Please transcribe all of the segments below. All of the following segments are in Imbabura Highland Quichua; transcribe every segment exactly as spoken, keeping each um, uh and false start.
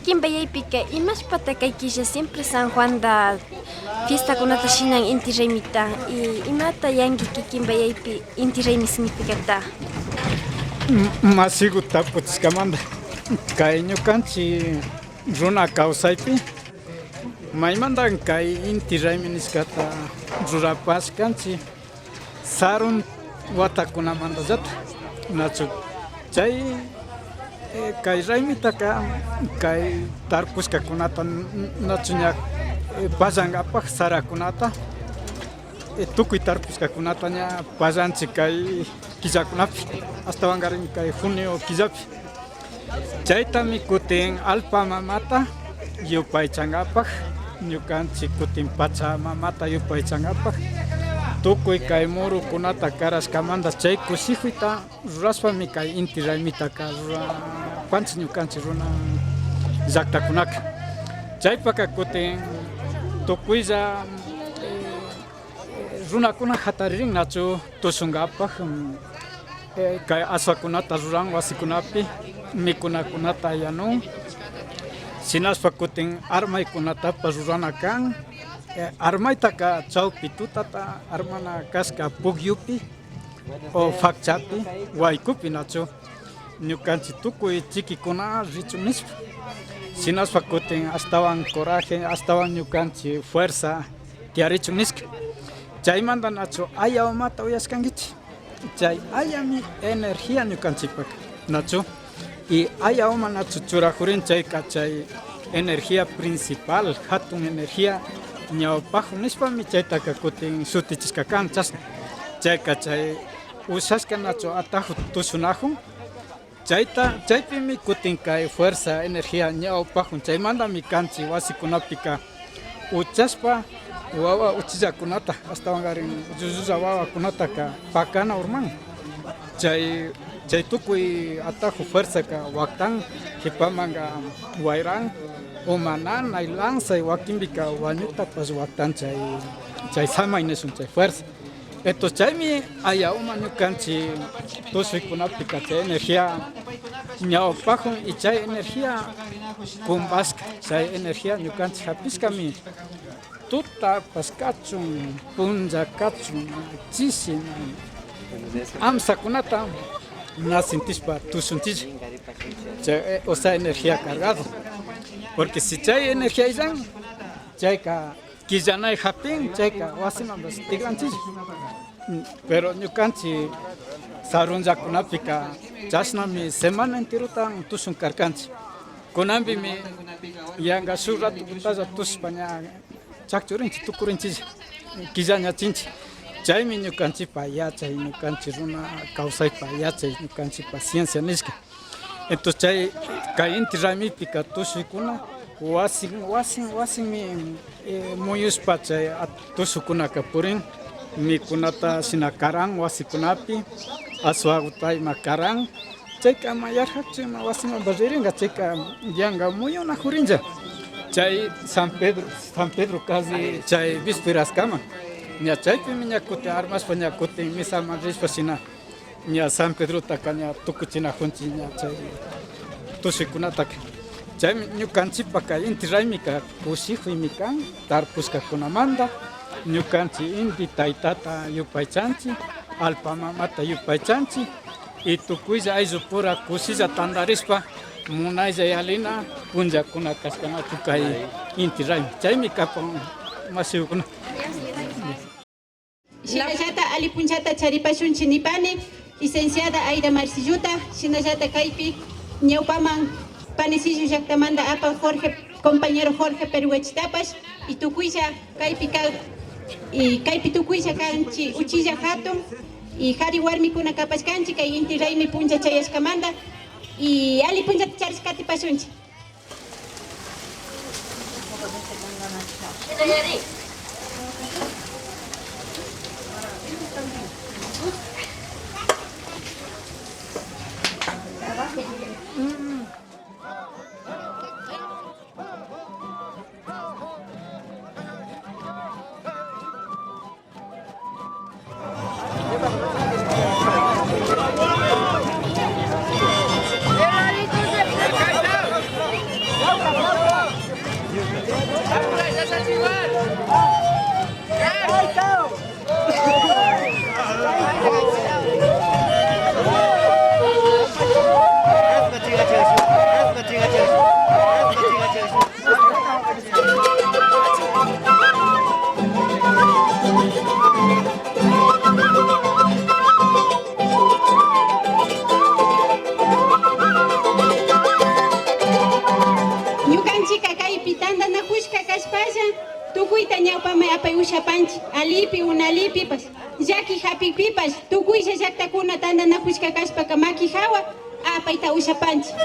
Kikinbayaypika, imashpata kay killa siempre San Juanda fiestakunata shinan Inti Raymita, y imata yanki Kikinbayaypi Inti Raymi significata? M-, mashigu tapuchishkamanta, kay ñukanchik runa kawsaypi maymantan kay Inti Raymi nishkata rurapashkanchik, sarun watakunamantallata, nachu chay, eh, kay raymitaka, kay tarpushkakunata, n-, nachu ña, eh, pallankapak sarakunata, eh, tukuy tarpushkakunata ña pallanchik kay killakunapi, ashtawankarin kay junio killapi. Chaytami kutin allpa mamata yupaychankapak, ñukanchik kutin pacha mamata yupaychankapak, tukuy kay murukunata karashkamanta chay kushikuyta rurashpami kay Inti Raymitaka rurapanchik ñukanchik runa llaktakunaka. Chaypaka kutin tukuylla, eh, runakuna hataririn nachu tushunkapak, mm, eh, kay ashwakunata ruran wasikunapi, mikunakunata yanun, shinashpa kutin armaykunatapash rurana kan. Eh, armaytaka chawpi tutata armana kashka pukyupi o fakchapi, waykupi nachu. Ñukanchik tukuy chikikuna richun nishpa. Shinashpa kutin ashtawan coraje, ashtawan ñukanchik fuerza tiyarichun nishka. Chaymanta nachu aya umata uyashkankichik. Chay ayami energía ñukanchikpak, nachu. Y aya uma nachu churakurin chayka chay energía principal, hatun energía ñawpakun nishpami chaytaka kutin shutichishka kan, chashna. Chayka chay ushashka nachu atajo tushunakun. Chayta, chaypimi kutin kay fuerza, energía ñawpakun. Chaymantami kanchik wasikunapika uchashpa wawa uchillakunata, ashtawankarin llullulla wawakunataka pakana urman. Chay, chay tukuy atajo fuerzaka waktan, kipamanka wayran, uma nanay, lanzay, wakinpika wañuktapash waktan chay, chay samay nishun chay fuerza. Entonces, chaymi aya uma ñukanchik tushuykunapika chay energía ñawpakun y chay energía kumbashka, chay energía ñukanchik hapishkami tutapash kachun, punlla kachun, chishi, amsakunata na sintishpa tushunchilla. Chay, eh, o sea, energía cargado. Porque si chay energía illan, chayka killanay hapin, chayka wasimanpash tikranchilla. Pero ñukanchik sarunllakunapika chashnami semana enterota tushun karkanchik. Kunanpimi yanka shuk ratokutalla tushpa ña chakchurinchik, tukurinchilla, killañachinchik. Chaymi ñukanchikpa yachay, ñukanchik runa kawsaypa yachay, ñukanchikpa ciencia nishka. Entonces chay kay Inti Raymipika tushuykuna wasin, wasin, wasinmi, eh, muyushpa chay at-, tushukunaka purin, mikunata shina karan wasikunapi, aswaguta ima karan, chayka ama yarjakchu ima wasimanpash ririnka, chayka yanka muyuna kurinlla. Chay San Pedro, San Pedro casi chay vísperaskaman. Ña chaypimi ña kutin armashpa ña kutin misaman rishpa shina. Ña San Pedrotaka ña tukuchinakunchik ña chay tushuykunataka. Chaymi ñukanchikpaka Inti Raymika kushikuymi kan tarpushkakunamanta. Ñukanchik Inti Taytata yupaychanchik, allpa mamata yupaychanchik y tukuylla ayllupura kushilla tantarishpa munaylla yalina punllakuna kashkanachu kay Inti Raymi. Chaymi kapan mashikuna. Shinallata alli punchata charipashunchik nipani, licenciada Aida Marcilluta, shinallata kaypi ñawpaman Panecillo llaktamanta apan Jorge, compañero Jorge Peruguachitapash, y tukuylla kaypi kak, y kaypi tukuylla kanchik uchilla hatun, y kari warmikuna kapashkanchik kay Inti Raymi puncha chayashkamanta, y alli punchata charishka katipashunchik. Pamay apay ushapanchik, allipi, unallipipash, llaki hapikpipash, tukuylla llaktakuna tantanakushka kashpaka maki hawa apayta ushapanchik.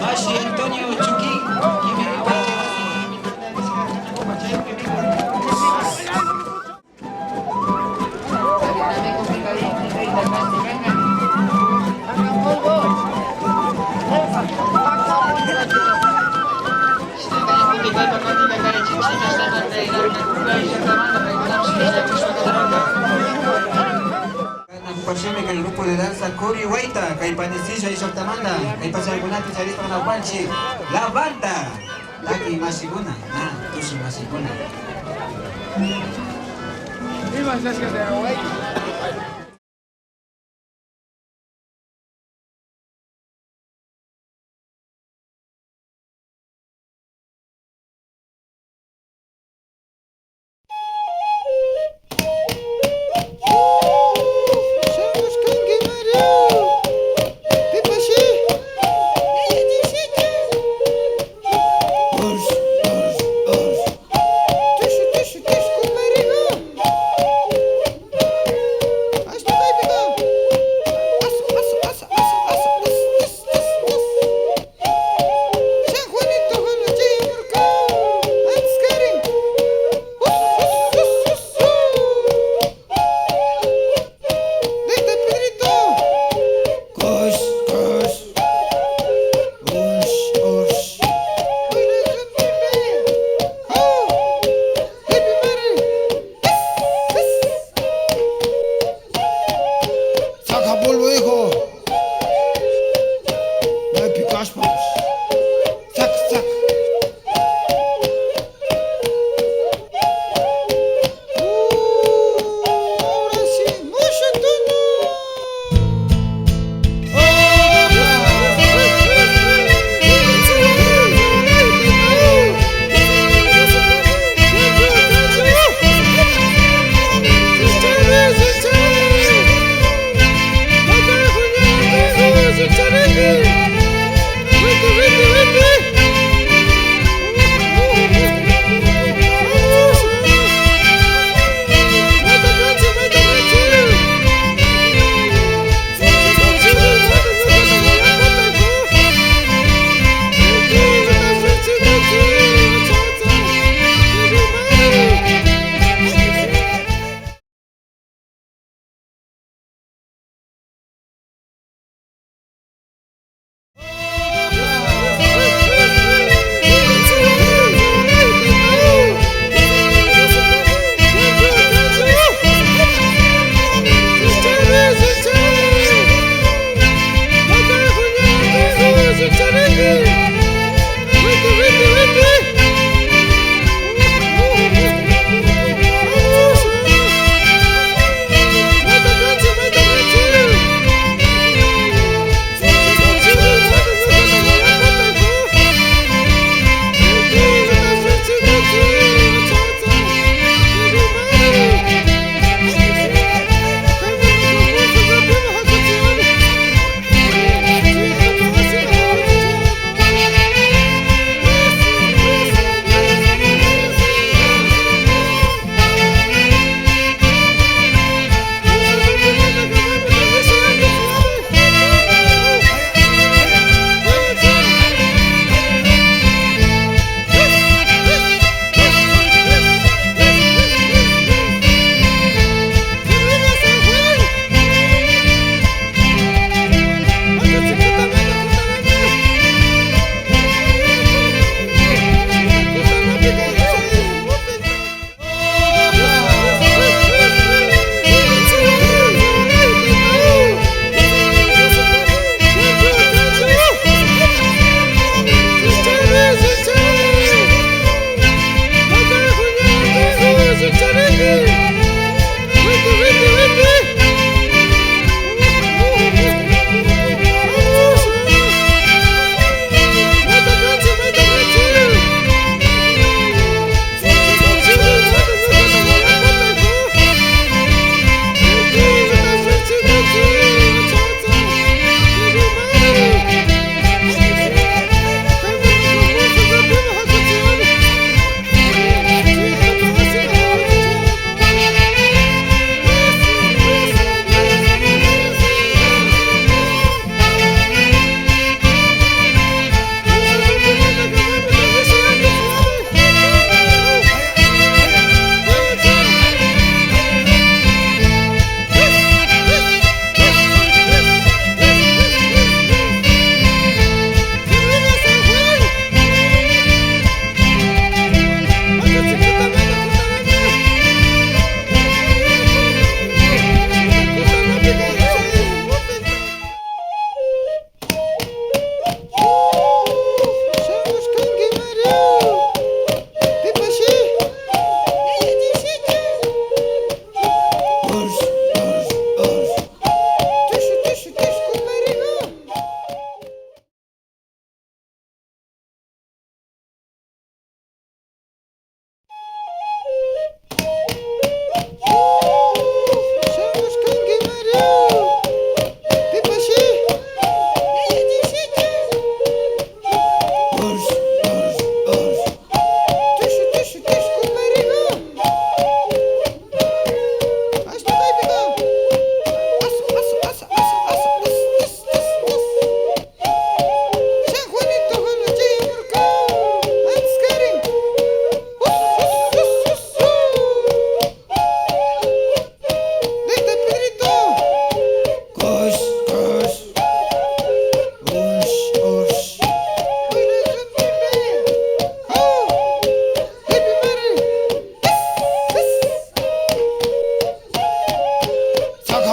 Mashi Antonio Chuquín, Kaypashami kay grupo de danza Cori Huayta, kay Panisilla llaktamanta, kay pacharkunapi charishpa napanchik, la banda, taki mashikuna, na, tushi mashikuna.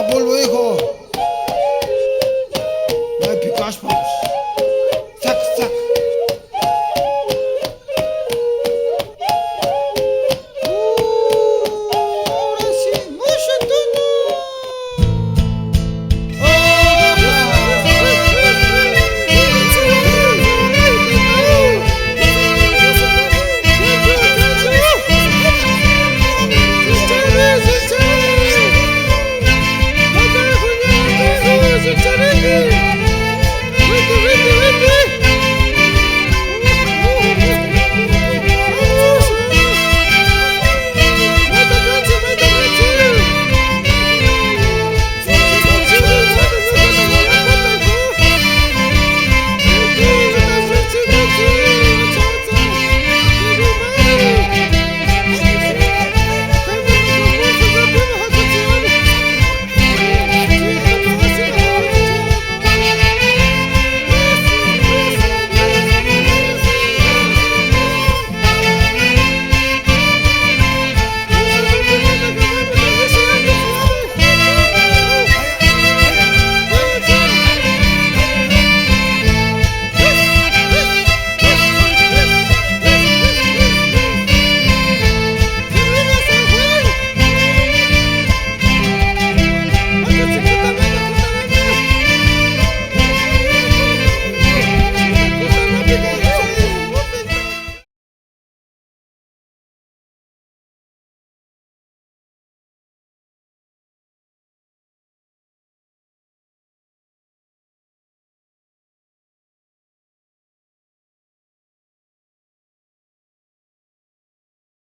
Polvo, hijo.